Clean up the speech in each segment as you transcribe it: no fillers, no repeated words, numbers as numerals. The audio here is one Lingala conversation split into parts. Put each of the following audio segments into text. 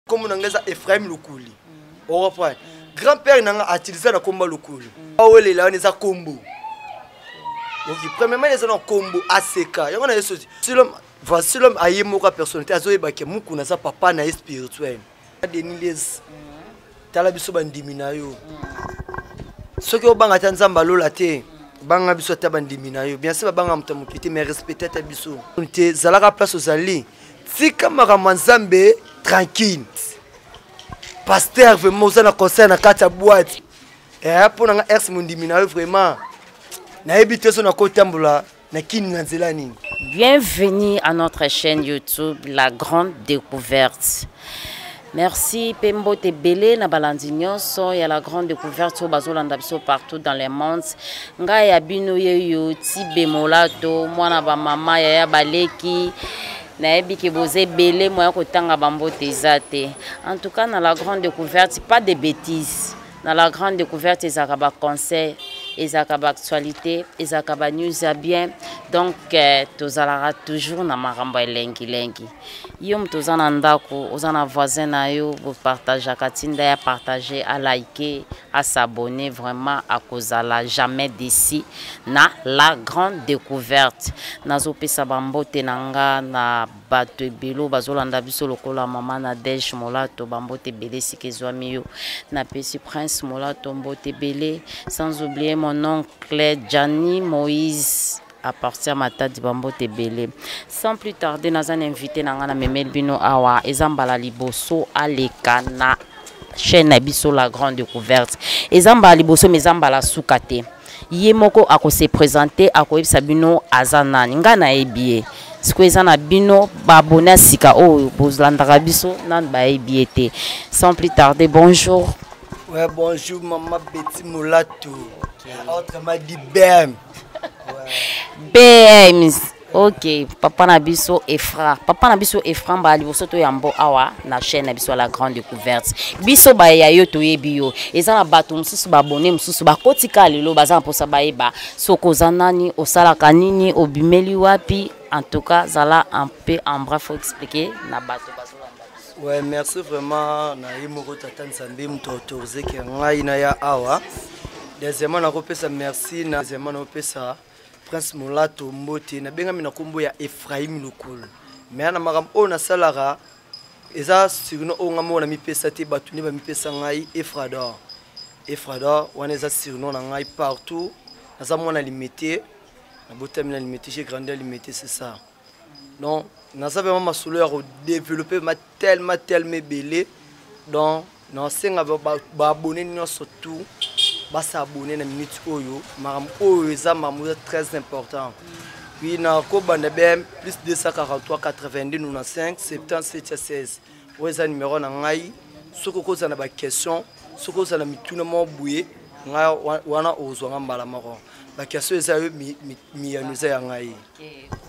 Kombo na ngai eza Ephraim Lukuli. O comprendre? Grand père na ngai atilisa na kombo Lukuli. Awelela wana eza kombo. Ok, premièrement eza na kombo ACK. Yango na yeso. Si l'homme, voici l'homme aye moko personnalité azoyeba ke mukuna aza papa na ye spirituel. Denis Les. Tala biso bandimi na yo. Soki obanga ata Nzambe alola te. Banga biso ata bandimi na yo. Bien sûr babanga moto ya mokili te mais respecte ata biso. Te zalaka place ozali. Tika makambo ya Nzambe tranquille. Pasteur vraiment oza na concert na kati ya boîte. Eh mpo na nga ex mondimi na yo vraiment. Nayebi te so nakotambola na kini na nzela nini. Bienvenue à notre chaîne YouTube La Grande Découverte. Merci pe mbote ebele na balandi nyonso ya La Grande Découverte oyo bazolanda biso partout dans le monde. Ngai ya bino yeyo Tibe Molato, mwana ba mama yaya baleki nayebi ke boza ebele moya kotanga bambote eza te. En tout cas na La Grande Découverte pas de bêtises. Na La Grande Découverte ezalaka ba conseils, ezalaka ba actualité, ezalaka ba news ya bien. Donc tozalaka toujours na makambo ya elengi lengi. Yo moto oza na ndako, oza na voisin na yo, bopartageaka, tinda ya partager, a liker, a s'abonner, vraiment akozala jamais déçu na La Grande Découverte. Nazopesa ba mbote na nga na bato ebele oyo bazolanda biso lokola mama Nadège Molato, ba mbote ebele esika ezwami yo. Napesi Prince Molato mbote ebele, sans oublier mon oncle Gianni Moïse à partir Matadi, ba mbote ebele. Sans plus tarder, naza na invité na nga na memeli bino awa, eza mbala liboso aleka na chaîne na biso La Grande Découverte. Eza mbala liboso mais eza mbala suka te. Ye moko ako se présenter, akoyebisa bino aza nani. Nga nayebi ye. Sikoyo eza na bino ba abonné ya sika oyo bolandaka biso nanu bayebi ye te. Sans plus tarder, bonjour. Ouais, bonjour maman Betty Molato. Autrement dit BM. BM. Ok, papa na biso Efra. Papa na biso Efra mbala liboso to yambo awa na chaîne na biso La Grande Découverte. Biso ba ya yo toyebi yo. Eza na bato mosusu ba abonné mosusu ba kotika lelo baza na posa bayeba soko oza nani, osalaka nini, obimeli wapi. En tout cas, zala un peu en bref faut expliquer na bato bazolanda biso. Ouais, merci vraiment na ye moko tata Nzambe moto autorisé ke ngai na ya awa. Deuxièmement nakopesa merci na deuxièmement nakopesa Prince Molato mbote, nabengami na kombo ya Ephraim Lokolo. Mais na makambo oyo nasalaka eza surnom oyo ngai moko namipesa te, bato nde bamipesa ngai Efrador. Efrador wana eza surnom na ngai partout. Naza mwana Limete, nabotami na Limete, j'ai grandi à Limete, c'est ça. Donc naza vraiment masolo ya kodévelopper ma tellement tellement ebele. Donc nasenga ba abonné nyonso tout basabonné na minute oyo, makambo oyo eza makambo eza très important. Puis nakobanda BM plus 243 82 95 77 16 oyo eza numéro na ngai. Soki okozala na ba question, soki ozala na mituna moko boye, ngai wana ozwanga mbala moko. Ba question eza yo, miyano eza ya ngai.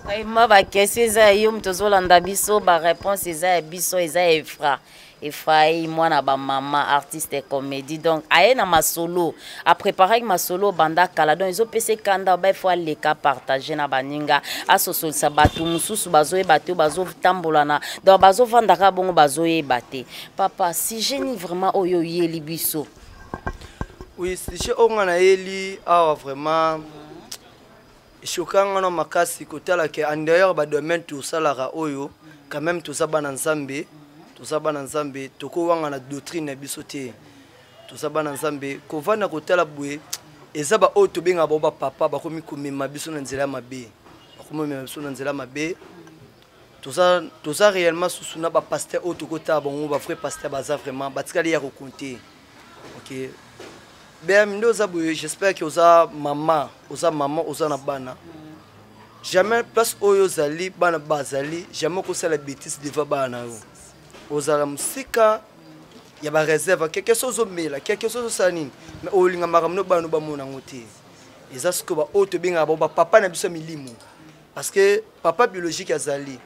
Vraiment ba question eza ya yo, moto ozolanda biso, ba réponse eza ya biso, eza ya Efra. Ephraim mwana ba mama artiste et comédie, donc aye na masolo, a préparé masolo banda kala, donc ezo pese kanda ba faut aleka partager na baninga, asosolisa bato mususu bazoyeba te, bazo tambola na, donc bazo vanda ka bongo bazoyeba te. Papa, sujet ni vraiment oyo yeli biso. Oui, sujet oyo nga nayeli awa vraiment eshokanga na makasi kotala ke en dehors ba domaine tosalaka oyo quand même toza bana Nzambe, toza bana Nzambe, tokowanga na doctrine na biso te, toza bana Nzambe. Kovanda kotala boye eza ba oyo tobengaka bango ba papa, bakomi komema biso na nzela mabe, bakomi komema biso na nzela mabe. Toza réellement susu na ba pasteur oyo tokotala bango, ba vrai pasteur baza vraiment batikali ya kokonte. Ok, BM nde oza boye, j'espère que oza mama, oza mama, oza na bana. Jamais place oyo ozali, bana bazali, jamais okosala bêtise devant bana na yo. Ozala mosika ya ba réserve, quelque chose ozomela, quelque chose ozosala nini, mais olinga makambo no bana no bamona yango te. Eza sikoyo ba oyo tobengaka bango ba papa na biso ya milimo, parce que papa biologique azali,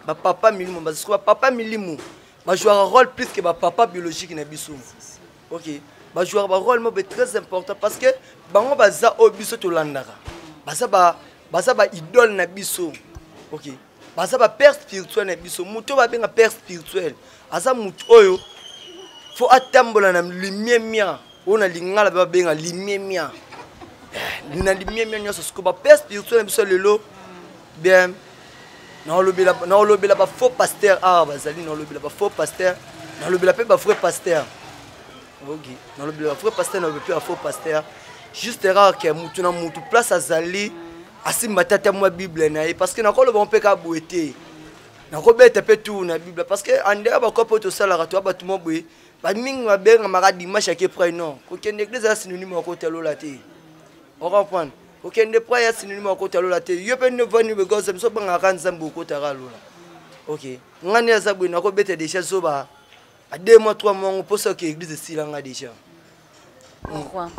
ba papa milimo, parce que ba papa milimo ba jouera rôle plus que ba papa biologique na biso. Ok, ba jouera ba rôle moko très important parce que bango baza oyo biso tolandaka, baza ba idole na biso. Ok, Baza bapère spirituel na biso. Moto oyo babenga père spirituel aza motu oyo fo atambola na limiemia, oyo na lingala mpe babenga limiemia, na limiemia nyonso. Siko bapère spirituel na biso lelo, bien, naolobela bafaux pasteur awa bazali, naolobela bafaux pasteur, nalobela mpe bavrai pasteur. Ok, nalobela bavrai pasteur, nalobela mpe bafaux pasteur. Juste rare ke mutu na mutu place azali asimba tata mwa Bible na ye, parce que nakoloba mpe ka boye te, nakobeta mpe tour na Bible, parce que andea bakope oyo tosalaka, toya bato mwa boye, bamingi babengamaka dimanche ake près. Non, kokende église eza synonyme ya kotalola te. Ocomprendre? Kokende près ya synonyme ya kotalola te. Yo mpe nevani begosa biso obangaka Nzambe, okotaka lola. Ok, nga nde aza boye, nakobeta déjà zoba a 2 mois, 3 mois ngo mposa oke église esilanga déjà. Pourquoi?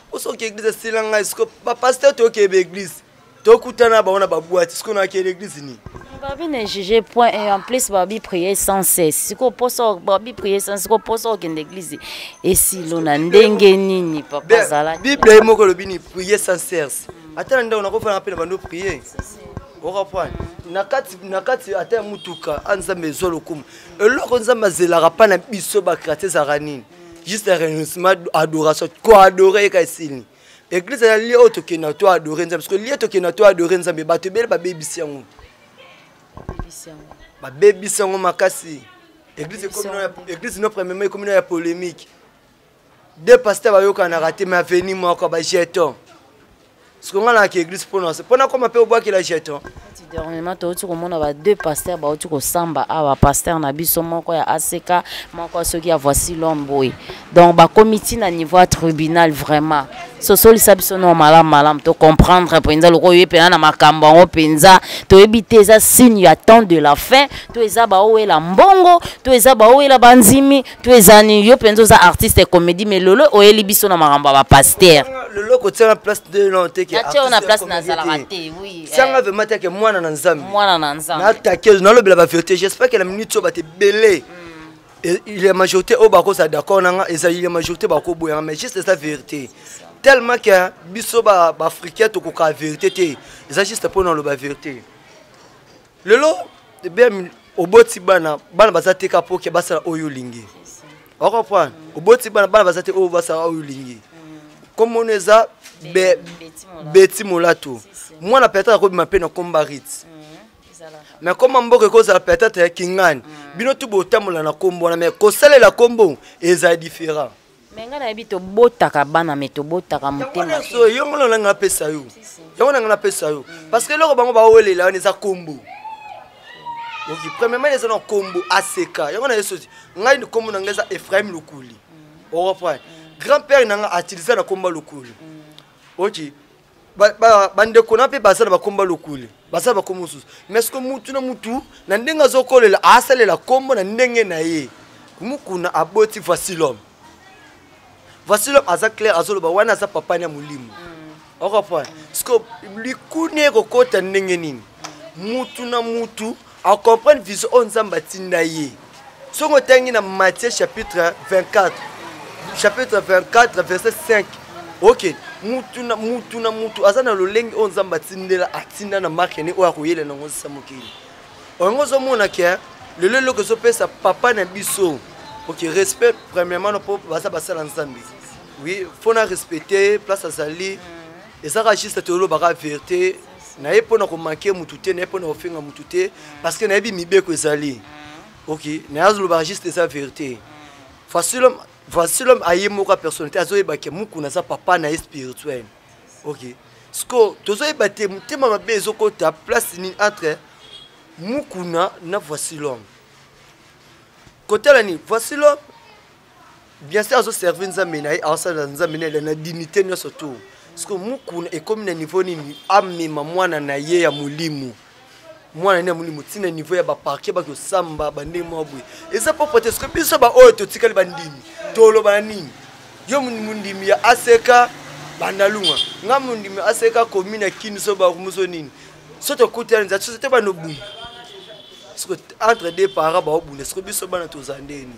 Mposa oke église esilanga. Siko bapasteur tokebe église, tokutana bango na baboîte, siko nakende église nini? Babi ne juge point, et en plus babi prier sans cesse. Siko poso babi prier sans, siko poso okende église esilo na ndenge nini, papa zala? Bible ye moko elobi ni prier sans cesse. Ata na ndako nakofana mpe na bando prier, okomprendre? Na kati ata ya mutuka a Nzambe ezwa lokumu. Eloko Nzambe azelaka mpa na biso bachrétien ezalaka nini? Juste renoncement, adoration, koadore ye ka esili. Église eza lieu oyo tokenda to adore Nzambe, parce que lieu tokenda to adore Nzambe, bato ebele babebisi yango, babebisi yango makasi. Église, église no, premièrement ekomi no ya polémique. Deux pasteur bayokanaka te, mais aveni moko bajeton. Siko nga nayaka église mpona koma mpe obwakela jeton. Dernièrement touti komona ba deux pasteurs bauti kosamba awa, pasteur na biso moko ya ACK, moko soki ya Voici l'homme boye. Donc bakomi ntina niveau ya tribunal. Vraiment, sosolisa biso no malamu malamu, tocomprendre mpenza lokola oyebi mpenza na makambo yango mpenza. Toyebi te eza signe ya temps de la fin, to eza baowela mbongo, to eza baowela bandimi, to eza nini? Yo mpenza oza artiste comédie, mais lelo oyeli biso na makambo ya bapasteur. Lelo kotianga place de non te. Natia yo na place nazalaka te, oui. Tianga vraiment te ke mwana na Nzambe. Mwana na Nzambe. Natake, nalobela bavérité. J'espère que na minute oyo bato ebele, il y a majorité oyo bakozala d'accord nanga, ezali il y a majorité bakoboyanga, mais juste eza vérité, tellement que biso baafricain tokoka vérité te. Eza juste mpona oloba vérité. Lelo bien, oboti bana, bana baza te ka po ke basala oyo olingi. Ocomprendre? Oboti bana, bana baza te oyo basala oyo olingi. Komona eza Beti Molato, mwana peut-être akobima mpe na komba rit, mais koma mboka ekozala peut-être ya Kingani. Bino tu botambola na kombo wana, mais kosalela kombo eza différent. Me ngai nayebi tobotaka bana, me tobotaka motema. So yongo na ngai napesa yo, yango na ngai napesa yo, parce que eloko bango bawelela wana eza kombo. Ok, premièrement eza na kombo aseka yango na ye. Soki ngai, kombo na ngai eza Ephraim Lokuli, oreprendre grand père na ngai atiliza na kombo Lokuli. Ok, bandeko na mpe baza na bakombo Lokuli, baza na bakombo mosusu, mais ce que mutu na mutu na ndenge azokolela, asalela kombo na ndenge na ye. Mukuna aboti Voici l'homme. Voici l'homme aza clair, azoloba wana aza papa na molimo. Ocomprendre? Parce que likuni ekokota ndenge nini, mutu na mutu acomprendre vision oyo Nzambe atinda ye. Soki otangi na Matthieu chapitre 24, chapitre 24 verset 5, ok, mutu na mutu na mutu aza na lolenge oyo Nzambe atindela, atinda na marke ne oyo akoyela nango sisa mokili. Yango ozomona ke lelo eloko ezopesa papa na biso, ok, respect premièrement mpo baza basala Nzambe. Oui, faut na respecter place azali. Ezaka juste tolobaka vérité na ye mpona komanke mutu te, na ye mpona kofinga mutu te, parce que nayebi mibeko ezali. Ok, naye azolobaka juste eza vérité. Voici l'homme, voici l'homme aye moko ya personnalité, azoyeba ke Mukuna aza papa na ye spirituel. Ok, siko tozoyeba te motema mabe ezokota place nini entre Mukuna na Voici l'homme. Kotala nini, Voici l'homme bien sûr azoservir Nzambe na ye, aosalela Nzambe na ye na dignité nyonso to. Siko Mukuna ekomi na niveau nini amema mwana na ye ya molimo, mwana ne ya molimo, ntina niveau ya baparquet bakosamba bandenge moko boye eza propre te. Soki biso baoyo totikali bandimi toloba na nini? Yo mondimi ya aseka Bandalunga, nga mondimi aseka komi na Kini, so bakumuso nini, so tokutani nza so te bana obunda. Siko entre deux parents baobunda, siko biso bana toza ndeni?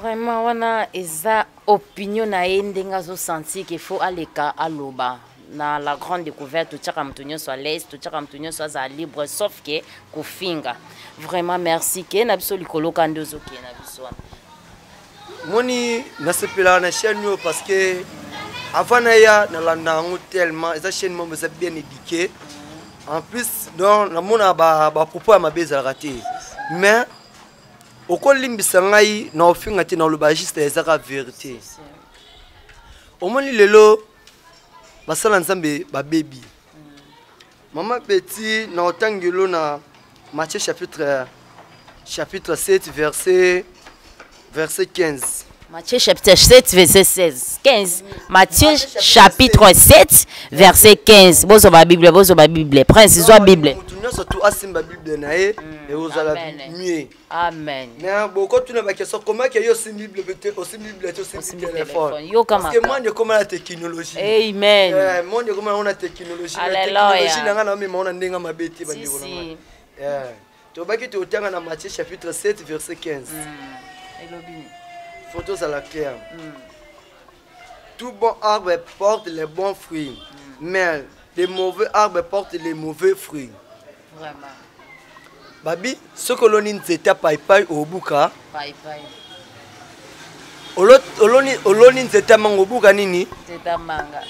Vraiment, wana eza opinion na ye, ndenge azosentir ke faut aleka aloba. Na La Grande Découverte, totiaka moto nyonso à l'aise, totiaka moto nyonso azala libre, sauf ke kofinga. Vraiment merci ke na biso likolo ka nde ozokende na biso wana. Moni nasepelaka na chaîne oyo parce que avant naya nalanda yango tellement eza chaîne moko eza bien éduqué. En plus donc namona bapropos ya mabe ezalaka te, mais okolimbisa ngai na ofinga te, naloba juste ezaka vérité. Omoni lelo basala Nzambe babebi. Mama Beti, na otangelo na Matthieu chapitre 7 verset 15. Matthieu chapitre 7 verset 16 15. Matthieu chapitre 7 verset 15. Bozo ba Bible, bozo ba Bible. Prince, zwa Bible. Mutu nyonso tu asimba Bible na ye, ekozala Amen. mieux. Amen. Mais bokotuna baquestion: comment ke yo osimbi Bible te, osimbi Bible te, osimbi Osimbi téléphone? Téléphone. Yoka Parce que maka. monde ekoma na technologie. Amen. Monde ekoma nango na technologie. Na Alléluia. technologie na ngai naomema ngo na ndenge mabe te, bandeko na Si, ngai. si. Tobaki totanga na Matthieu chapitre 7 verset 15. Elobi. Faut tozala clair. Tout bon arbre porte les bons fruits, mais les mauvais arbres portent les mauvais fruits. Vraiment. Babi, soki oloni nzete ya paipai, obuka. Pai pai. Oloni nzete ya manga, obuka nini? Nzete manga.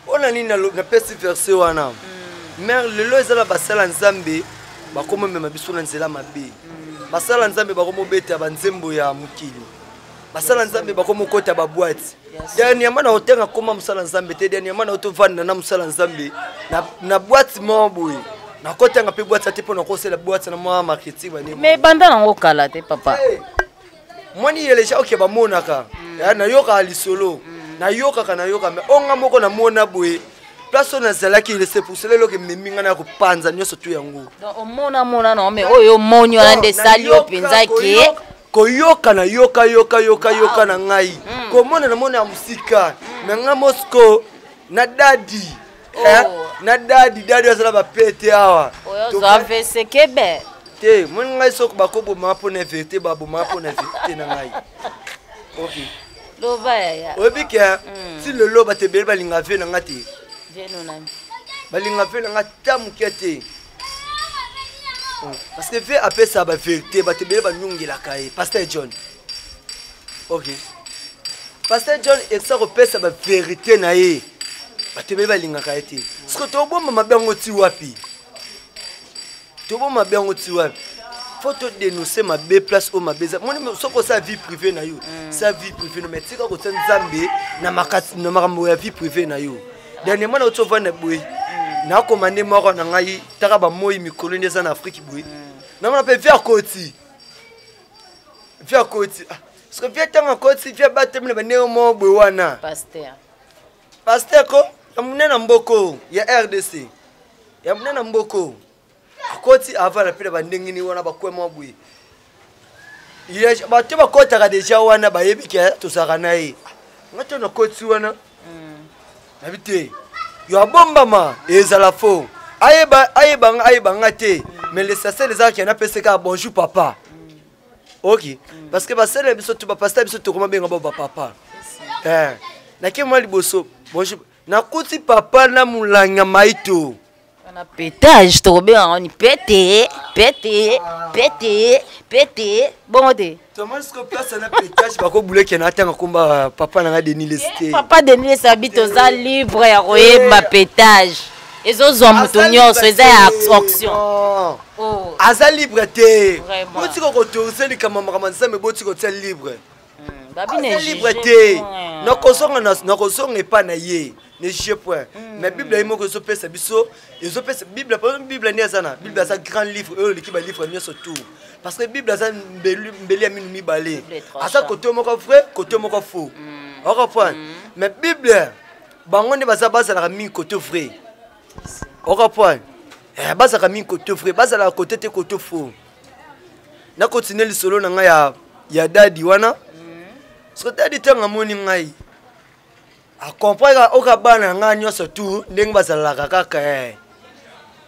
Mpona nini napesi verset wana? Mare, lelo eza na basala Nzambe bakomomema biso na nzela mabe. Basala Nzambe bakomobeta banzembo ya mokili. Basala Nzambe bakomokota baboîte. Dernièrement na otenga koma mosala Nzambe te. Dernièrement na otovanda na mosala Nzambe na boîte moko boye. Nakotanga mpe boîte te mpo nakosela boîte na mwa marketing bane. Mais banda nango kala te, papa. Mwani yeleja oke bamonaka. Nayokaka lisolo, nayokaka, nayoka, mais onga moko namona boye place oyo nazalaki. C'est pour cela eloko ememi ngai na kopanza nyonso tu yango. Donc omona mona na mais oyo omoni wana nde esali yo mpenza ke Koyoka, nayoka, yoka, yoka, yoka na ngai. Komona, namona ya mosika. Me ngai mosco na dadi. Oh. Na dadi, dadi azala bapete awa. Oyo ozwa vesekebe. Te, moni ngai soki bakobomaka mpona vérité, babomaka mpona vérité na ngai. Ok. Loba, yaya. Oyebi ke ti lelo bato ebele balinga vie na nga te. Vieno nani? Balinga vie na nga ta moke te. Oh, parce que vie apesaka bavérité, bato ebele banyongelaka ye. Pasteur John, ok, Pasteur John esa kopesa bavérité na ye, bato ebele balingaka ye te. Siko tobomba mabe yango ti wapi? Tobomba mabe yango ti wapi? Faut todénonce mabe place oyo mabe eza. Moni, soki osala vie privée na yo, sa vie privée no, mais tika kotia Nzambe na makambo ya vie privée na yo. Dernièrement nauti ovanda boye, nakoma nde moko na ngai taka bamoi mikolo nde eza na Afrique boye, namona mpe vie akoti, vie akoti. Ah, parce que vie ntango akoti, vie abatemi na bandenge moko boye wana. Pasteur. Pasteur ko ya monene na mboko ya RDC, ya monene na mboko, akoti avala mpe na bandenge nini wana, bakwe mwa boye. Bato bakɔtaka deja wana bayebi ke tozalaka na ye. Nga to nakoti wana, nabi te yo abombama ezala fo ayeba, ayebanga, ayebanga te. Mais l'essentiel ezalaki napesa kaka bonjour papa. Ok, parce que basala biso to bapasteur biso tokoma benga bao bapapa. Nake mwa liboso, bonjour, nakuti papa na molanga maito. Wana pétage, tokobengaka ni pete pete pete pete, bongo te. Tomoni siko place na pétage, bakobuleke na atanga komba papa na nga Denis Lesi te. Papa Denis Lesi abi toza libre ya koyemba pétage, ezozwa moto Aza nyonso, libre eza ya te. option. Non. Oh. Aza libre te. Vraiment. Botika koautoriser likambo, makambo ya Nzambe, botika kotia libre. Babi na Aza juge libre te. point. Nakozonga epai na ye, ne juge point. Mais Bible ye moko ezopesa biso, ezopesa Bible, par exemple, Bible nde aza na Bible, aza grand livre oyo eleki balivre nyonso tout, parce que Bible aza mbeli ya minu mibale. Bible est tranchant. Aza côté moko vrai, côté moko faux, ocomprendre? Mais Bible, bango nde baza, bazalaka mingi côté vrai, ocomprendre? Bazalaka mingi côté vrai, bazalaka côté te côté faux. Nakontinue lisolo na ngai ya dadi wana. Soki dadi ntango amoni ngai, acomprendre oka bana na ngai nyonso tu ndenge bazalaka kaka.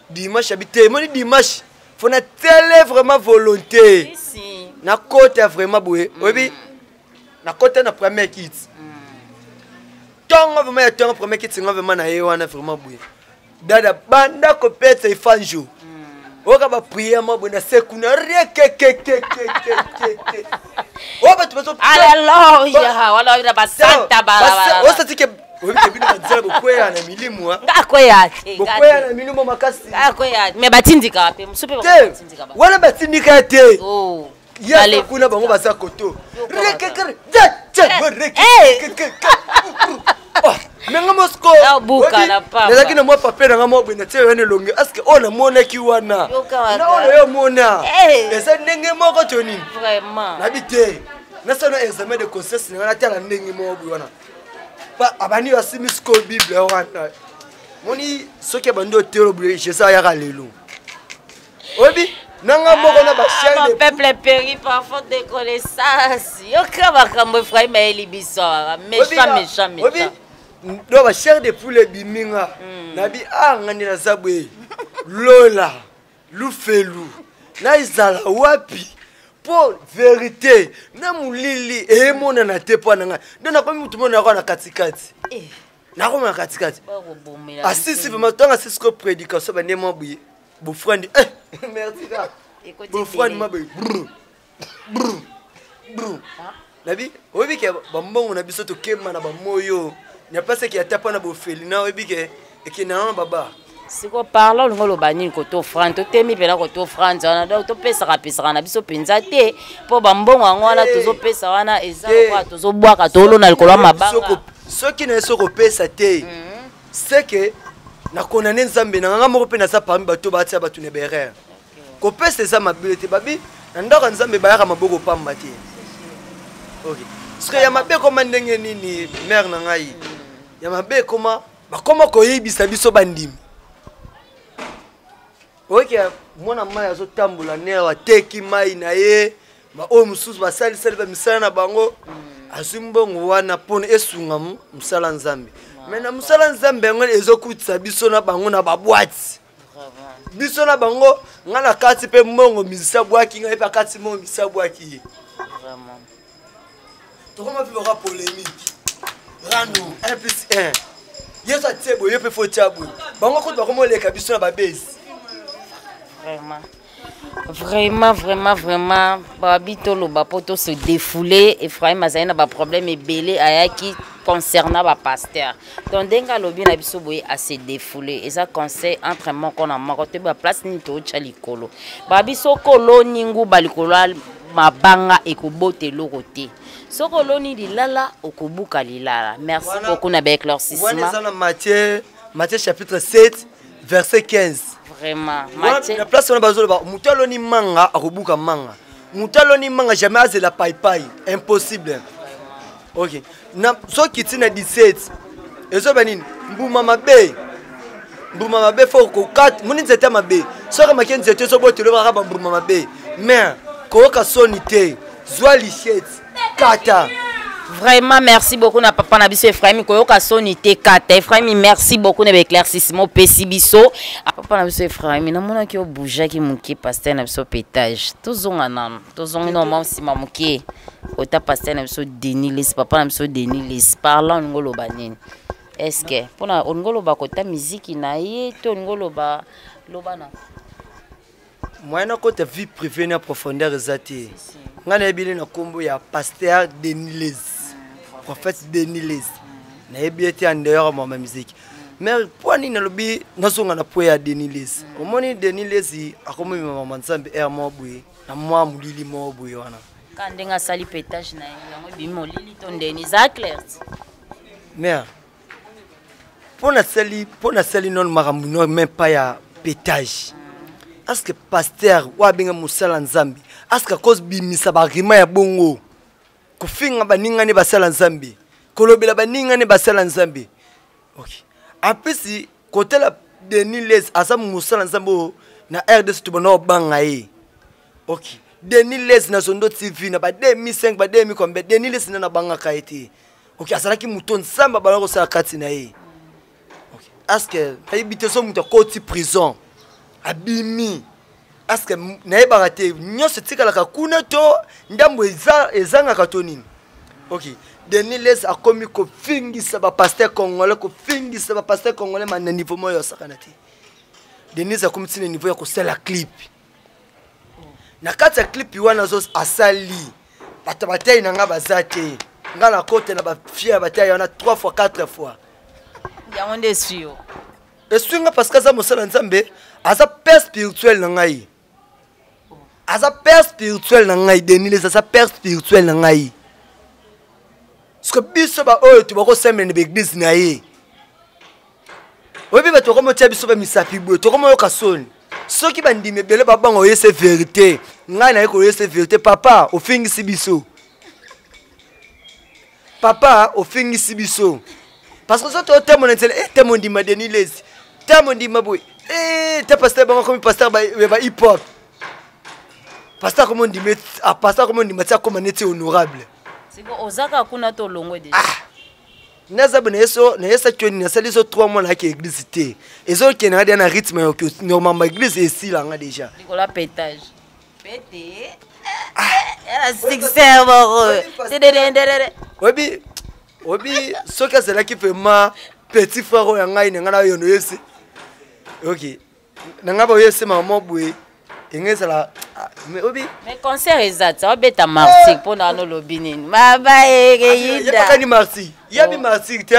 Dimanche abi te, emoni dimanche fo na tele vraiment volonté. Si, si. Nakota vraiment boye, oyebi, nakota na première kit. Ntongo vraiment ya ntongo, premier kiti nga vraiment na ye wana vraiment boye. Dada banda kopesa efanjo, oyoka baprière mwa boye na se kuna rekekekekekeke, oyo bato bazo Alleluia, wana na basanta balabala. Osati ke oyebi ke bino banzela bokweya na milimu, ah. Nga akweya te. Bokweya na milimu makasi. Nga akweya te, mais batindikaka mpe mosusu mpe. Te. Batindika ba Wana batindika te. Oh. Ye Allez. kuna bango baza koto. Yoka. Rekekere. Eh. Menga mosiko. Nabuka na pamba. Nazalaki na mwa papier nanga mwa boye, natie wana elongi aske oyo namonaki wana Yoka waka. na oyo yo omona Eh. eza ndenge moko to nini? Vraiment. Nabi te, nasala examen de conscience nanga, natala ndenge moko boye wana. Abandi basimi sikoyo Bible wana, moni soki abandi otelo boye, Jésus ayaka lelo, oyebi nanga moko na Ah, bachaine. mon peuple périt par faute de connaissance. Yoka makambo Ephraim ayeli biso awa. Méchant, méchant, méchant. Do bachair de poule ebimi nga, nabi a nga nde naza boye, lola lufelu na ezala wapi? Mpo vérité na molili eyemonana te mpo na ngai nde nakomi mutu moko nakoka na katikati. Eh, Nakoma na katikati. Bakobomela. Asisi vraiment ntango asisi ko prédication bande mwa boye bofrandi, eh, merci kaka. Ekoti Bofrandi ebele. mwa boye, brr, brr, brr. Nabi oyebi ke bambongo na biso tokema na bamoyo na place eke ata mpo na bofelina, oyebi ke ekenda nano baba. Siko parla, olingi oloba nini? Koto offrande, totemi mpena koto offrande wana, donc topesaka pesaka na biso mpenza te, mpo bambongo yango wana Te. tozopesa wana eza Te. lokola tozobwaka, tolona likolo ya mabanga. Soki na ye soki opesa te, seke nakona nde Nzambe na nganga moko mpe naza parmi bato batia bato na berere. Kopesa eza mabele te, babi na ndako ya Nzambe bayaka maboko pamba te. Ok, soki ya mabe ekoma ndenge nini, mare na ngai, ya mabe ekoma, bakoma koyebisa biso bandimi oyoki mwana mai azotambola ne ateki mai na ye, baoyo mosusu basalisali bamisala na bango, azwi mbongo wana mpona esunga mosala Nzambe. Me na mosala Nzambe yango ezokutisa biso na bango na babwati, biso na bango, ngai na kati mpe mbongo mizisa bwaki ngai mpe akati mbongo mizisa bwaki ye. Tokoma mpe baka polémique rando 1 plus 1, Yesu atie boye, yo mpe fo tia boye, bango kutu bakoma oleka biso na babesi. Vraiment, vraiment, vraiment, vraiment, babi toloba mpo tose défoule. Ephraim azali na baproblème ebele ayaki concernant bapasteur, donc ndenge alobi na biso boye, ase défoule, eza conseil entre moko na moko. Toyeba place nini tootya likolo. Babi soki oloni nguba likolo ya mabanga, ekobota eloko te. Soki oloni lilala, okobuka lilala. Merci beaucoup na Wana baéclaircissement. Eza na Matthieu chapitre 7 verset 15. Vraiment. Wana, Matthieu. Na place wana bazoloba moto aloni manga akobuka manga, moto aloni manga jamais azela paipai, impossible. Ok, na soki ti na 17 ezoba nini? Mbuma mabe, mbuma mabe fo kokata moni nzete ya mabe, soki make nzete ezobotela kaka bambuma mabe, mais koyoka soni te, zwa lichette, kata. Vraiment, merci beaucoup na papa na biso Ephraim. Koyoka soni te, kata. Ephraim, merci beaucoup na baéclaircissement opesi biso. Ah, papa na biso Ephraim, namonaki obougeaki moke, pasteur na biso pétage. Tozonga nano, tozongi na mwa nsima moke ota pasteur na biso Denis Lessie. Papa na biso Denis Lessie, parlant, olingi oloba nini? Est ce que mpona olingi oloba kota miziki na ye to olingi oloba loba na Moyen nakota vie privée na profondeur eza te. Ngai nayebi na nkombo ya pasteur Denis Lessie, prophète Denis Lessie, nayebi ye te en dehors mwa musique. Mais mpo nini nalobi nazonga na po ya Denis Lessie? Omoni Denis Lessie akomi mama Nzambe aire moko boye na mwa molili moko boye wana. Ka ndenge asali pétage na ye, yango ebimi molili to ndeni? Eza clair. Mais mpo nasali nono makambo no même pas ya pétage, est-ce que pasteur oyo abenga mosala Nzambe, est-ce que akozobimisa barima ya bongo, kofinga baningani basala Nzambe, kolobela baningani basala Nzambe? Ok, en plus kotala Denis Lessie aza mosala Nzambe oyo na RDC tobanda kobanga ye. Ok, Denis Lessie na Zondo TV na ba 2005, ba 2000 combien, Denis Lessie nde nabangaka ye te. Ok, azalaki moto Nzambe abanda kosala kati na ye. Ok, est-ce nayebi te so moto akoti prison abimi, est-ce nayebaka te nyonso etikalaka kuna to ndambo ezangaka to nini? Ok, Denis Lessie akomi kofingisa bapasteur congolais, kofingisa bapasteur congolais ma na niveau moko osakana te. Denis akomi ntina niveau ya kosala clip. Na kati ya clip wana azo asali bato batei na nga baza te, nga nakota na bafie ya batei wana 3 fois 4 fois. Yango nde eswi yo? Eswi nga parce que aza mosala Nzambe, aza père spirituel na ngai, aza père spirituel na ngai. Denis Lessie aza père spirituel na ngai, parce que biso baoyo tobakosambela na baeglise na ye, oyebi, bato bakomotia biso bamisapi boye, tokomoyoka soni. Soki bandimi ebele babanga oyese vérité, ngai naye koyese vérité. Papa, ofingisi biso, papa, ofingisi biso, parce que soki totemona nzela e temo ndima Denis Lessie, temo ndima boye e te pasteur bango komi pasteur ba hip hop, pasteur komo ndima, pasteur komo ndima ti akoma neti honorable. Siko ozaka kuna to olongwe déjà? Ah, naza bo nayeso nayesaki yo nini? Nasali so 3 mois nayaki église te, ezokende nga deja na rythme ya normalement église esilanga déjà. Likolo ya pétage pete ya succès moko tededendedede. Oyebi soki azalaki vraiment petit frère oyo ya ngai na ngai na yo noyesi, ok, na ngai baoyesi mama boye enge ezala, mais oyebi. Mais concert eza ti aobeta martyr mpo na wana olobi nini? Maba ekeyinda. Yebakani martyr, yabi martyr te,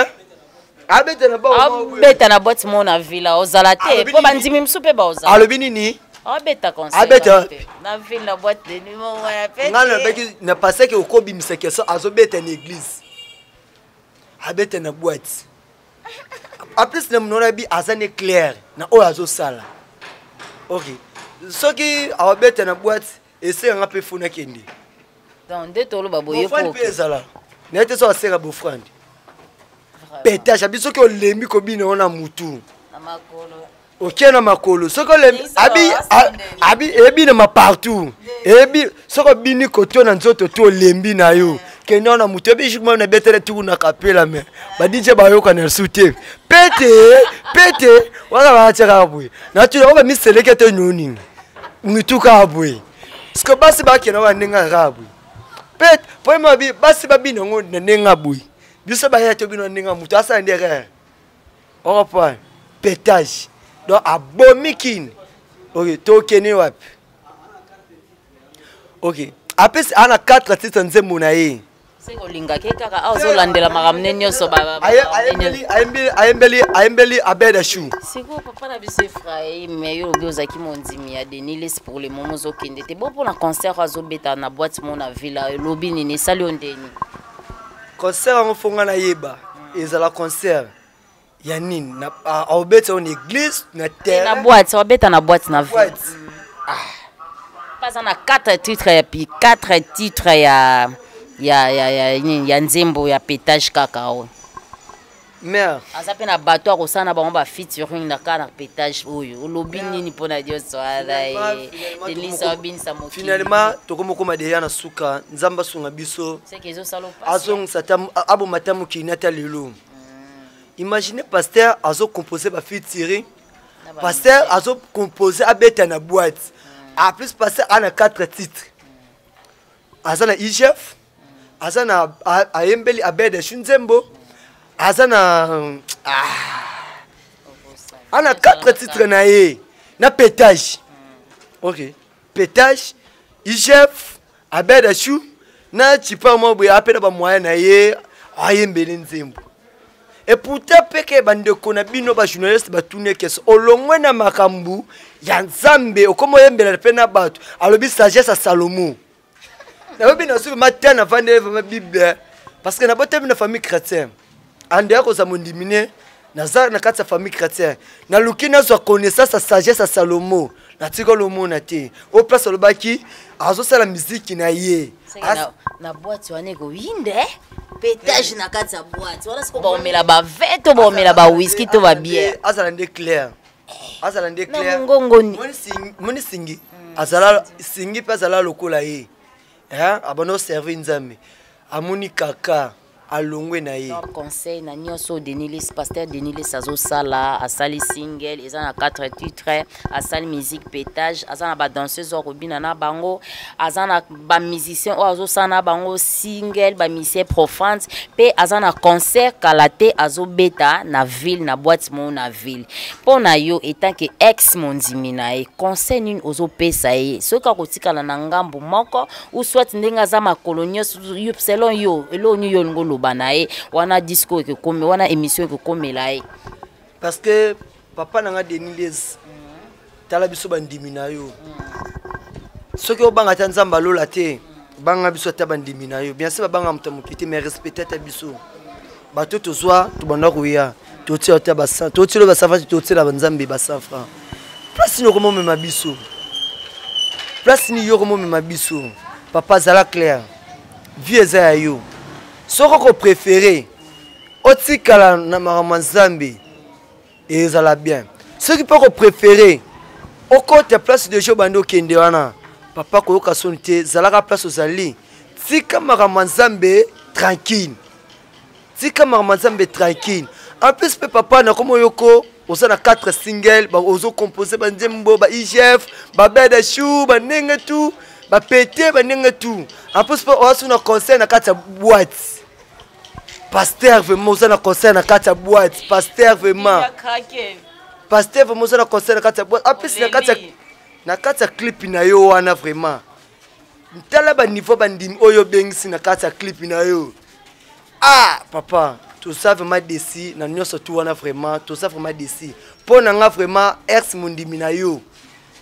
abeta na bao. Abeta na boîte mo na villa, ozala te? Alobi mpo nini? Bandimi mosusu mpe baozala. Alobi nini? Aobeta concert. Abeta wapi? Na ville, na boîte de nuit mo wana pe. Ngai nalobaki na paseke okobimisa question, azobeta na église, abeta na boîte. En plus na monoko nayebi aza ne clair na oyo azosala. Ok, soki awabeta na boîte, esenganga mpe fo nakende. Donc nde toloba boye. Bofrande mpe ezala naye te, so asenga bofrande pétage abi soki olembi kobina ngo na mutu na makolo. Okie na makolo soki olembi. Isa Abi abi ebinama partout, eyebi soki obini koto na nzoto to olembi na yo, kende na moto ebi jour na betele tuku na kapela me badj bayoka na su te, pete pete wana batia kaka boye natuna oyo bamiseleke te nyoningi mitu kaka boye, parce que basi bakenda wana ndenge kaka boye pete po ye basi babina yango na ndenge ya boye, biso baya tobina na ndenge ya moto asala nde erreur oreprendre pétage. Donc abomi kini. Ok, tokende wapi? Ok, apesi ana 4 titre nzembo na ye. Se kolingaki kaka awa ozolandela makambo ne nyonso. Ayembeli Abeda Chou. Sikoyo papa na biso Efraim, yo olobi ozalaki mondimi ya Denis Lessie, pour le moment ozokende te bo mpona concert oyo azobeta na boîte mo na ville, elobi nini? Esali yo ndeni? Concert yango fonga nayeba ezala concert ya nini? Aobeta oyo na église na na terrain? Boîte, abeta na boîte na ville. Boîte. Aza na 4 titres ya pi 4 titres ya nini, ya nzembo ya pétage kaka oyo. Mare. Aza mpe na bato akosala na bango bafeaturing na kaka na pétage oyo. Olobi nini mpona nyonso wana? Denis abinisa mokili. Finalement tokomokoma deya na suka. Nzambe asunga biso. Seke ezosala opasi. Azongisa ata aboma ata mokili ata lelo. Imagine pasteur azocompose bafeaturing, pasteur azocompose abeta na boîte. En plus pasteur ana 4 titres, aza na IGF, aza na ayembeli Abed Shu nzembo, aza na ana 4 titres na ye na pétage. Ok, pétage, IGF, Abed Shu na chipa mwa boye ape na bamoyen na ye ayembeli nzembo. Et pourtant peke bandeko na bino bajournaliste batuni question: olongwe na makambo ya Nzambe, okoma oyembela mpe na bato. Alobi sagesse ya Salomo. Nayebi na soki matin navandeli vraiment Bible, parce que nabotami na famille chrétien, andeya kozala mondimi ne naza na kati ya famille chrétien. Naluki nazwa connaissance ya sagesse ya Salomo, natika lomona te. Oyo place alobaki azosala miziki na ye. Na boîte wana ekoyinde pétage na kati ya boîte wana. Siko baomela bavin to baomela bawhisky to babière? Azala nde clair, azala nde na clair. Mongongoni. Moni singi azala singi mpe azala lokola ye. Abanda oservir Nzambe, amoni kaka. Alongwe na ye. Conseil na nyonso Denis Lessie, pasteur Denis Lessie azosala, asali single eza na 4 titres, asali musique pétage, aza na badanseuse oyo akobina na bango, aza na bamusicien oyo azosala na bango single, bamusicien profane, mpe aza na concert kala te azobeta na ville, na boîte moko na ville. Mpo na yo etant que ex mondimi na ye, conseil nini ozopesa ye soki akotikala na ngambu moko ou soit ndenge aza makolo nyonso? Selon yo, eloko nini yo olingi oloba na ye wana discours ekokomi wana, émission ekokomela ye? Parce que papa na nga Denis Lessie, tala biso bandimi na yo. Soki obanga ata Nzambe alola te, banga biso ata bandimi na yo. Bien sûr, babanga moto ya moki te, mais respecte ata biso bato tozwa, tobanda koya, totia ata totiela ba 100, totiela banzambe ba 100 francs. Place nini okomomema biso? Place nini yo okomomema biso? Papa, azala clair, vie eza ya yo. Soki okopréféré otikala na makambo ya Nzambe, ezala bien. Soki mpe okopréféré okota place de jeu, bandi okende wana, papa, koyoka soni te. Zalaka place ozali, tika makambo ya Nzambe tranquille, tika makambo ya Nzambe tranquille. En plus mpe, papa, nakoma oyoko oza na 4 single, ozocompose banzembo, ba IGF, babeda chou, bandenge tu bapete, bandenge tu. En plus mpe oza na concert na kati ya boîte. Pasteur, vraiment, oza na concert na kati ya boîte. Pasteur, vraiment, pasteur, vraiment, oza na concert na kati ya boîte. En plus na kati ya clip na yo wana, vraiment, tala baniveau bandimi oyo obengisi na kati ya clip na yo. Ah papa, toza vraiment déçu na nyonso tu wana. Vraiment, toza vraiment déçu. Mpo na nga, vraiment, ex mondimi na yo,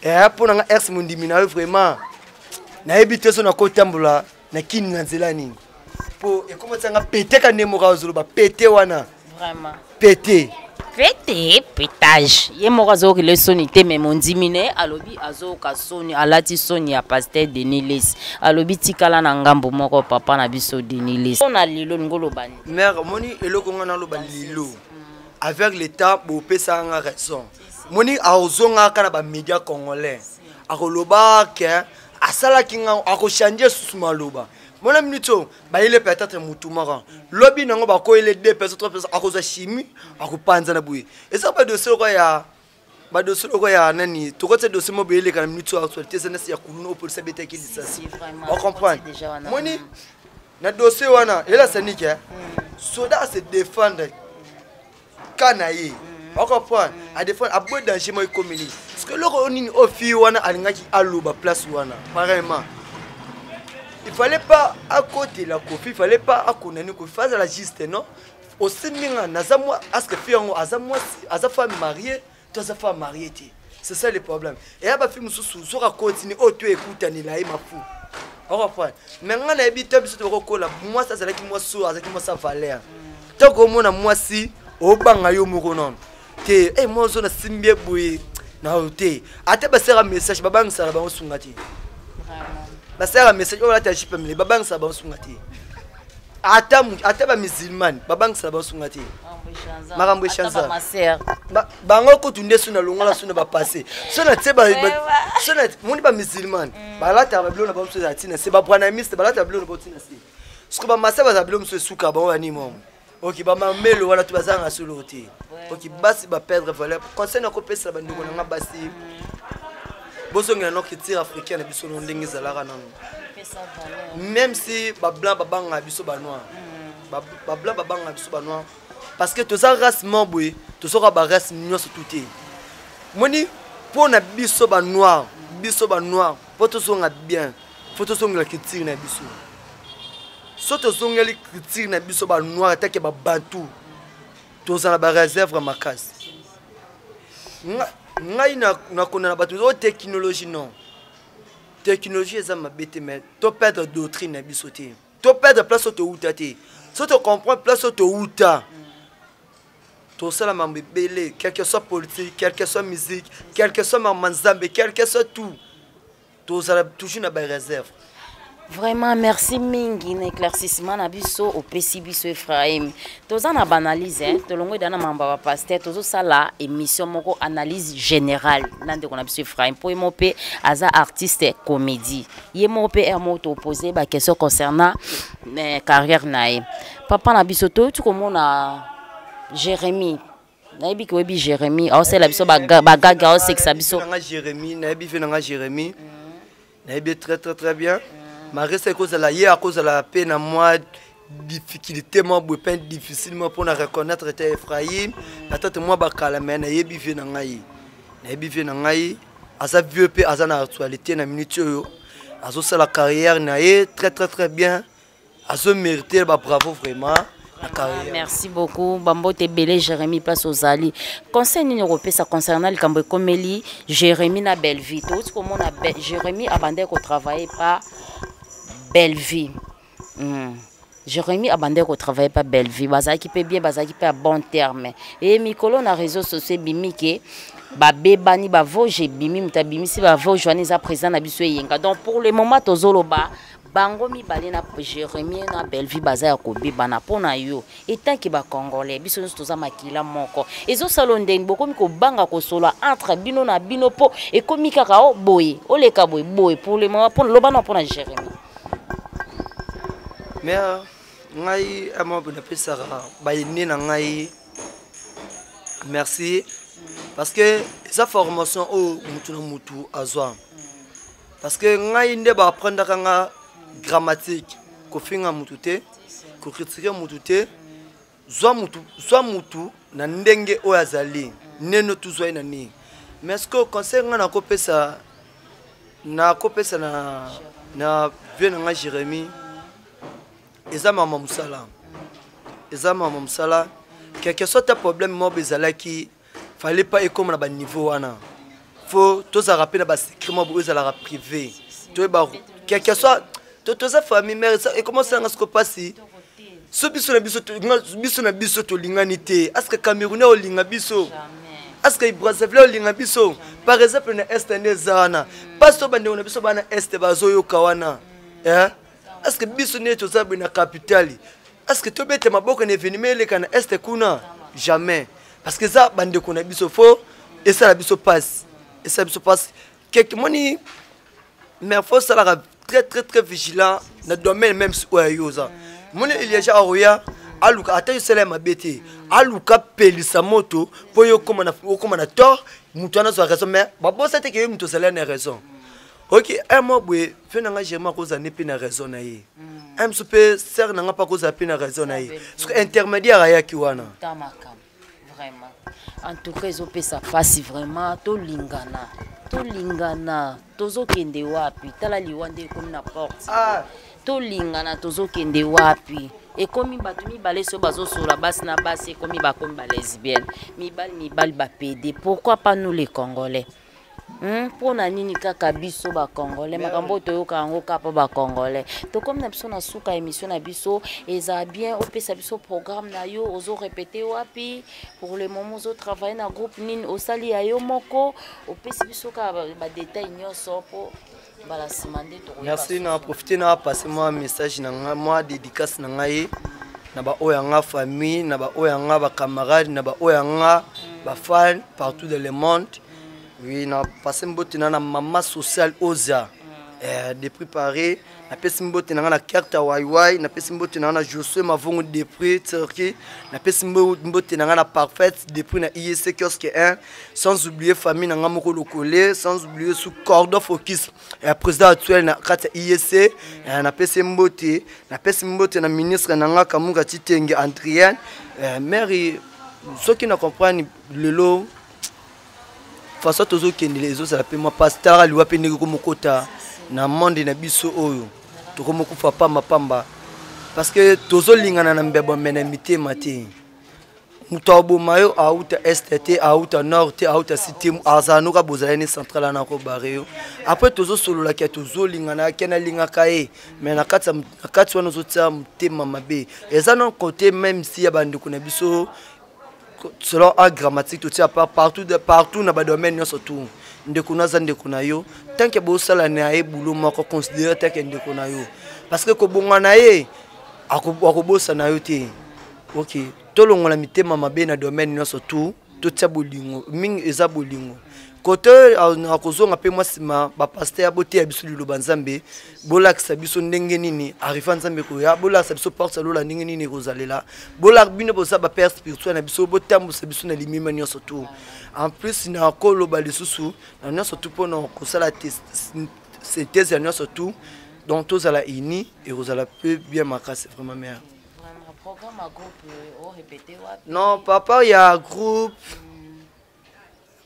mpo na nga, ex mondimi na yo, vraiment, nayebi te so nakotambola na kini na nzela nini, mpo ekomotianga pete ka nde moko azoloba pete wana. Vraiment. Pete. Pete, pétage. Ye moko azokela soni te, me mondimi ne alobi azoyoka soni, alati soni ya pasteur Denis Lessie. Alobi tikala na ngambo moko, papa na biso Denis Lessie. Mpo na lelo, olingi oloba nini? Mare, omoni eloko nga naloba lelo, avec l'état bopesaka nga raison. Moni azongaka na bamédia congolais, akoloba ke asalaki nga, akochange susu maloba. Mona minute oyo bayele peut-être mutu moko, lobi nango bakoyele deux personnes, trois personnes, akozwa chimie, akopanza na boye. Eza badossier loko ya badossier loko ya nani, tokotia dossier mo boye eleka na minute oyo actualité eza nasi ya kuluna oyo polisi abetaki lisasi. Ocomprendre? Moni na dossier wana elasa niki soda ase défendre ka na ye, ocomprendre? Adéfendre, aboye danger moko ekomeli, parce que eloko oyo nini oyo fille wana alingaki aloba place wana, pareillement il fallait pas akotela Kofi, il fallait pas akondani Kofi, azala juste. Non, osimbi nga naza mwa aske fille yango aza mwasi, aza femme mariée to aza femme mariée te? C'est ça le problème. Eya bafille mosusu soki akotini oyo to ekutanela ye mafu, ocomprendre? Mais nga nayebi te, biso tokokola, mwasi azalaki mwasi oyo azalaki mwasi ya valeur. Ntango omona mwasi, obanga yo moko nono te. E mwa ozo nasimbi ye boye na yo te, ata basalaka message, babangisaka bango sunga te. Basalaka message oyo balata jupe mile, babangisaka bango sunga te. Ata bamusulmane babangisaka bango sunga te. Makambo echanza bango kutu nde so nalongola so na bapasse so na tie so na moni. Bamusulmane balataka babilo na bango mosusu ezala ntina se, babranhamiste balataka bilo na bango ntina se, soki bamasa bazala bilo mosusu esuka bango banini mongo. Ok, bamamelo wana to bazanga solo te. Ok, basi baperdre valeur. Conseil nakopesela bandeko na nga basi, bozongela no culture africaine na biso no ndenge ezalaka nano. Même si bablanc babangaka biso, banoir, bablanc babangaka biso banoir, parce que toza race mo boye, tozoka barace nyonso tu te. Moni mpo na biso banoir, biso banoir, mpo tozonga bien, fo tozongela culture na biso. So tozongeli culture na biso banoir, atake babantu, tozala baréserve makasi. Ngai nakonda na bato oyo technologie. Non, technologie eza mabe te, mais toperdre doctrine na biso te, toperdre place oyo touta te. So tocomprendre place oyo touta, tosala mambo ebele, quelque soit politique, quelque soit musique, quelque soit mambo Nzambe, quelque soit tout, tozala toujours na baréserve. Vraiment merci mingi na éclaircissement na biso opesi biso Ephraim. Toza na banalyse hein, tolongo eda na mamba ba pasteur tozosala émission moko analyse générale na ndeko na biso Ephraim po ye moko pe aza artiste comédie. Ye moko pe er moko to poser ba question concernant eh, carrière na ye. Papa na biso toyuti komona Jérémie nayebi ke oyebi Jérémie aosala biso bagaga aosekisa biso. Jérémie nayebi ve na nga Jérémie. Nayebi très très très bien. Marisa ekozala ye akozala pe na mwa difficulté mwa boye pe difficile mwa mpona reconnaître te Ephraim peut-être mwa bakala mais nayebi vie na ngai, nayebi vie na ngai aza vieux pe aza na actualité na minute oyo azosala carrière na ye très très très bien, azo mériter ba bravo vraiment na carrière. Merci beaucoup bambote ebele Jérémie place ozali. Conseil nini okopesa concernant likambo ekomeli Jérémie na Bellevue? Touti komona Jérémie abandaki kotravailler pa Bellevue. Jérémie abandaki kotravailler pa Bellevue, bazalaki mpe bien, bazalaki mpe ya bon terme. E mikolo na réseau sociaux ebimi ke babebani, bavoge ebimi, moto abimisi bavoge wana eza président na biso Eyenga. Donc pour le moment tozoloba bango mibale na Jérémie na Bellevue baza ya kobebana. Mpo na yo etanke bacongolais biso nyonso toza makila moko, ezosala ndenge bokomi kobanga kosola entre bino na bino mpo ekomi kaka o boye oleka boye boye. Pour le moment mpo loba na mpo na Jérémie. Mais ngai ama napesaka bayene na ngai merci parce que eza formation oyo mutu na mutu azwa. Parce que ngai nde ba apprendaka nga grammatique, kofinga mutu te, kocritiquer mutu te, zwa mutu, zwa mutu na ndenge oyo azali neno tuzwa ye na nini. Mais ce que conseil nga nakopesa, nakopesa na vieux na nga Jérémie, eza mama mosala, eza mama mosala. Quelque soit ta problème moko ezalaki, fallait pas ekoma na ba niveau wana. Faut tozalaka mpe na ba secret moko oyo ezalaka privé, toyeba quelque soit toza famille mère. Ekoma osalanga siko mpasi so biso na biso, biso na biso tolingani te. Aske Camerounais olinga biso, aske Brazzaville olinga biso par exemple na est nde eza wana mpasi to bandeko na biso bana est bazoyoka wana. Aske biso nde toza boye na capitale, aske tobeta maboko na événement eleka na est kuna? Jamais, parce que eza bandeko na biso, fo esala biso mpasi, esala biso mpasi keke moni. Mais faut salaka très très très vigilant na domaine même si oyo yo oza moni Elieja akoya aluka ata yosala ya mabe te, aluka pelisa moto mpo yo okóma na tort, moto wana azwa raison. Mais babosa te ke yo moto ozali na raison. Ok, un mois boye fe na nga Jérémie akozala ne mpe na raison na ye, un mosusu mpe sere na nga mpe akozala mpe na raison na ye, parce que intermédiaire ayaki wana. Vraiment en tout cas ezopesa mpasi vraiment. Tolingana, tolingana, tozokende wapi? Tala liwa nde ekomi na porte. Tolingana, tozokende wapi? Ekomi bato mibale so bazosola basi na basi, ekomi bakomi balesbienne, mibali mibali bapede. Pourquoi pas nous les Congolais? Mpo na nini kaka biso bacongolais? Makambo oyo toyoka yango kaka mpo bacongolais. Tokomi na biso na suka émission na biso. Eza bien opesa biso programme na yo, ozorepete wapi pour le moment, ozotravaille na groupe nini, osali ya yo moko, opesi biso kaka badetail nyonso mpo mbala nsima nde tokoyeba. Merci na profite na passe mwa message na ngai, mwa dédicace na ngai na baoyo ya nga famille, na baoyo ya nga bacamarade, na baoyo ya nga bafan partout dans le monde. Oui, na passe mbote na mama sociale Oza depuis Paris, napesi mbote na nga na carte ya waiwai, napesi mbote na nga na Josue Mavongo depuis Turquie, napesi mbote na nga na Parfaite depuis na IEC kiosque 1, sans oublier famille na nga moko lokole, sans oublier sous cordon focus président actuel na kati ya IEC, napesi mbote, napesi mbote na ministre na nga Kamuka Titenge Adrien. Mary, soki na comprendre lelo façon tozokendele ezozala mpe mwa mpasi. Talaka liwa mpe ndenge komokota na monde na biso oyo, tokomokufa pamba pamba parce que tozolingana na mbebo me na mitema te. Moto aboma yo auta est te, auta nord te, auta sud te, azala noka bozala ne centrale wana akobare yo. Après tozosololaki ya tozolingana ke nalingaka ye, mais na kati wana ozotia motema mabe. Eza non côté même si ya bandeko na biso selon a grammatique totia partout partout na badomaine nyonso tout. Ndeko na aza ndeko na yo, tant que bosala na ye boulot moko, considéré tant que ndeko na yo. Parce que kobonga na ye akobosana yo te. Ok, tolongola mitema mabe na domaine nyonso tout, totia bolingo mingi, eza bolingo. Kote akozonga mpe mwa nsima, bapasteur boteya biso liloba Nzambe, bolakisa biso ndenge nini arriva Nzambe koya, bolakisa biso porte lola ndenge nini ekozalela. Bolaka bino boza bapère spirituel na biso, botambusa biso na limima nyonso tout. En plus, na koloba lisusu na nyonso tout mpona kosala synthèse ya nyonso tout, donc tozala uni, ekozala mpe bien makasi vraiment mare. Non, papa ya groupe,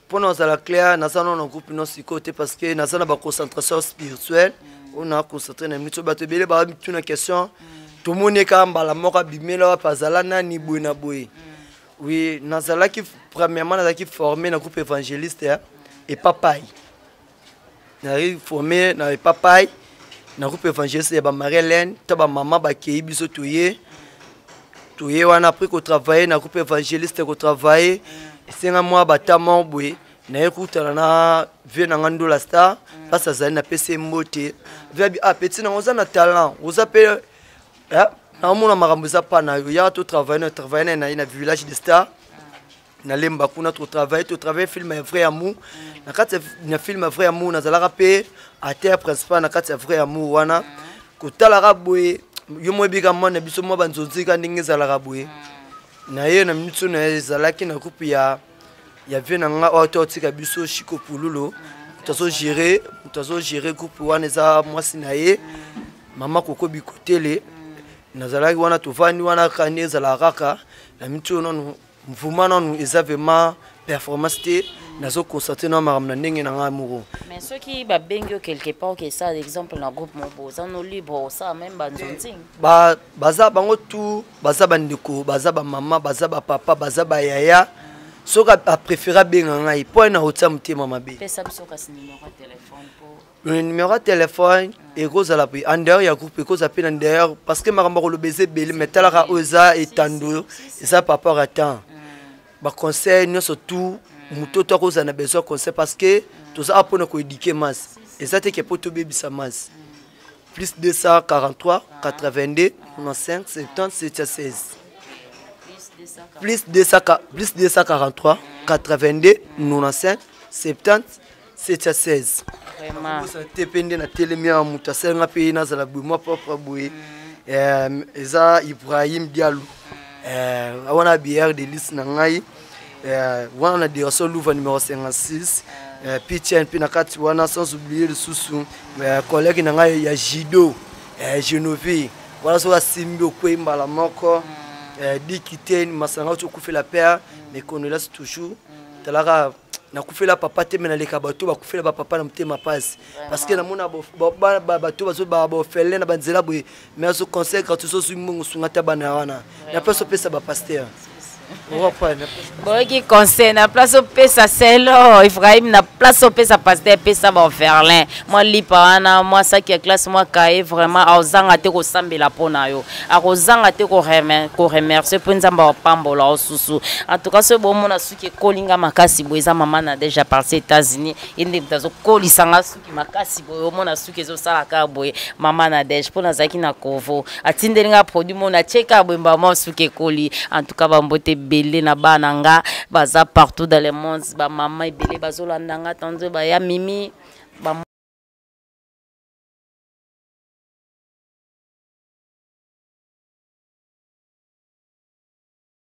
mpona ozala clair, naza nano na groupe no sikoyo te, parce que naza na baconcentration spirituelle oyo na concentré na minute. Bato ebele bamituna question, tomoni kaka mbala moko abimela wapi, azala nani, boye na boye. Oui, nazalaki premièrement, nazalaki formé na groupe évangéliste epapai. Nazalaki formé na epapai na groupe évangéliste ya bamarie Hélène to bamama bakei biso toye wana. Après kotravaille na groupe évangéliste, kotravaille esenga mwa batama boye, naye kutana na vieux na nga Ndola Star. Mpasi azali, napesi ye mbote. Vieux abi: "Ah, petit nanga, oza na talent, oza mpe naomona makambo eza pa na yo, yaka totravaille." Na travaille na ye na Village de Star nalemba kuna, totravaille film ya Vrai Amour. Na kati ya film ya Vrai Amour, nazalaka mpe acteur principal na kati ya Vrai Amour wana. Kotalaka boye, yo mo ebika mwana biso mwa banzonzika ndenge ezalaka boye na ye. Na minute oyo na ezalaki na groupe ya vieux na nga oyo to otika biso, Chiko Pululu. Moto azogere groupe wana eza mwasi na ye, mama Koko Bikotele. Nazalaki wana, tovandi wana kaka nde ezalaka kaka. Na minute oyo nanu mvuma nanu eza vraiment performance te, nazoconcentre na makambo na ndenge na ngai moko. Mais soki babengi yo quelque part, okesala exemple na groupe moko, oza no libre, osala même banzonzing? Baza bango tu, baza bandeko, baza bamama, baza bapapa, baza bayaya. Soki apréféré abenga ngai mpo na kotia motema mabe. Pesa biso kasi numéro ya téléphone po Numéro ya téléphone ekozala mpe en dehors ya groupe, ekozala mpe na dehors, parce que makambo ya koloba eza ebele, mais talaka oyo eza etando, eza par rapport à temps. Baconseil nyonso tout, moto to akozala na besoin conseil, parce que toza awa mpona koéduquer masse, eza te ke mpo tobebisa masse. Plus 243 82 95 70 76. Plus 243 82 95 70 716. Vraiment. Te, mpe nde natelemi awa, moto asalinga mpe nazala boye mwa propre boye, eza Ibrahim Diallo wana, bière de liste na ngai wana na direction Louva numéro 56, pitchen mpe na kati wana. Sans oublier lisusu collègue na ngai ya judo, Genovie wana, soki asimbi okwei mbala moko. Dikiten masanga oti okufela père, mais condoléance toujours. Talaka, nakufela papa te, me naleka bato bakufela bapapa na motema mpasi, parce que namona bato bazo baofele na banzela boye. Mais azo conseil gratuit, sozwi mbongo, sunga ta bana wana na place opesa bapasteur. Boyoki conseil: na place opesa selo Ibrahim, na place opesa pasteur, epesa baorphelin mwa lipa wana, mwa saki ya classe, mwa kaye. Vraiment, akozanga te kosambela mpo na yo, akozanga te koremercier mpo Nzambe apambola osusu. En tout cas, soki bomona suki ekolinga makasi boye, eza mama na déjà parti États-Unis, ye nde moto azokolisanga suki makasi boye. Omona suki ezosala kaka boye, mama Nadege, mpo nazalaki na kovo, atindelinga produit mona atie kaka boye, mbama suki ekoli. En tout cas, bambote ebele na bana nga baza partout dans le monde, bamama ebele bazolanda nga, tanzo baya mimi.